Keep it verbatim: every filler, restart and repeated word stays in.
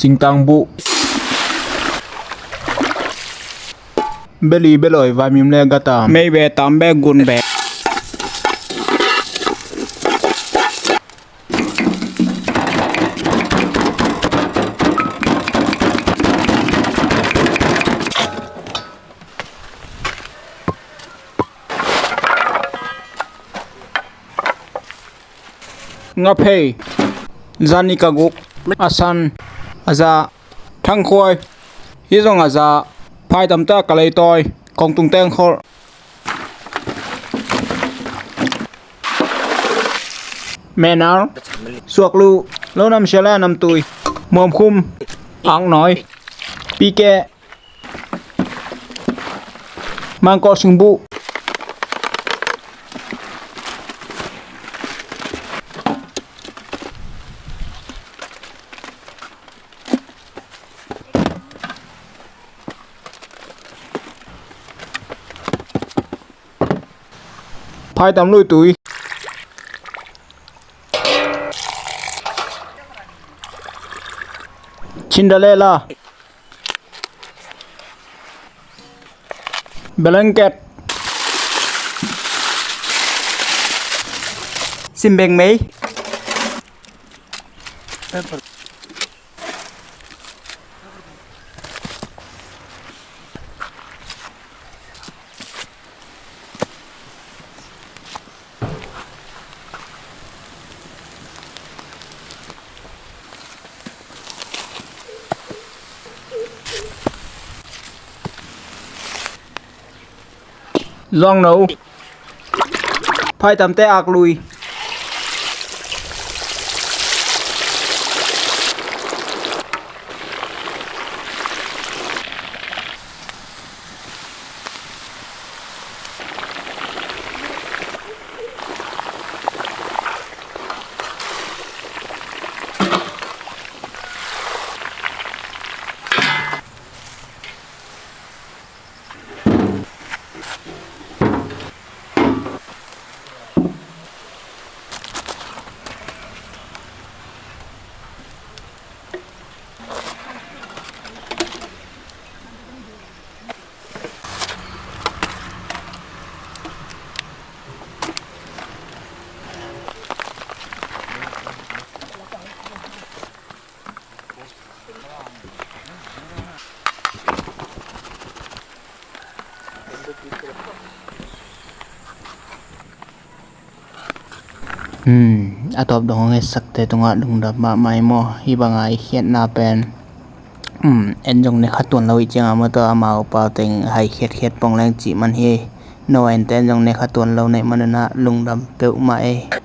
Singtang buh. Beli beloi vaimim le gata. Mei be tam be gun be. Ngaphei, zanika guk, a san, a za, thangkhuai, hi zong a za, phaitamte a ka leitawi, kongtung tengkholh. Menal, suaklu, lo namsia le a namtui, muamkhum, aknawi, pike, mangkawh singbuh. Phaitam luitui. Cinderella. Blanket. Simbeng mei. Zuangno. Phaitamte aklui. Hmm, a tawp dong hong hetsakte tungah lungdam mahmah hi maw? Hih banga i khiatna pen, hmm, en zong ne kha tuan lo i cianga maw, tua amau pau teng hai khiatkhiat pong leng cih man hi. No a ente en zong ne kha tuan lo neih manunah lungdam peuhmah ei.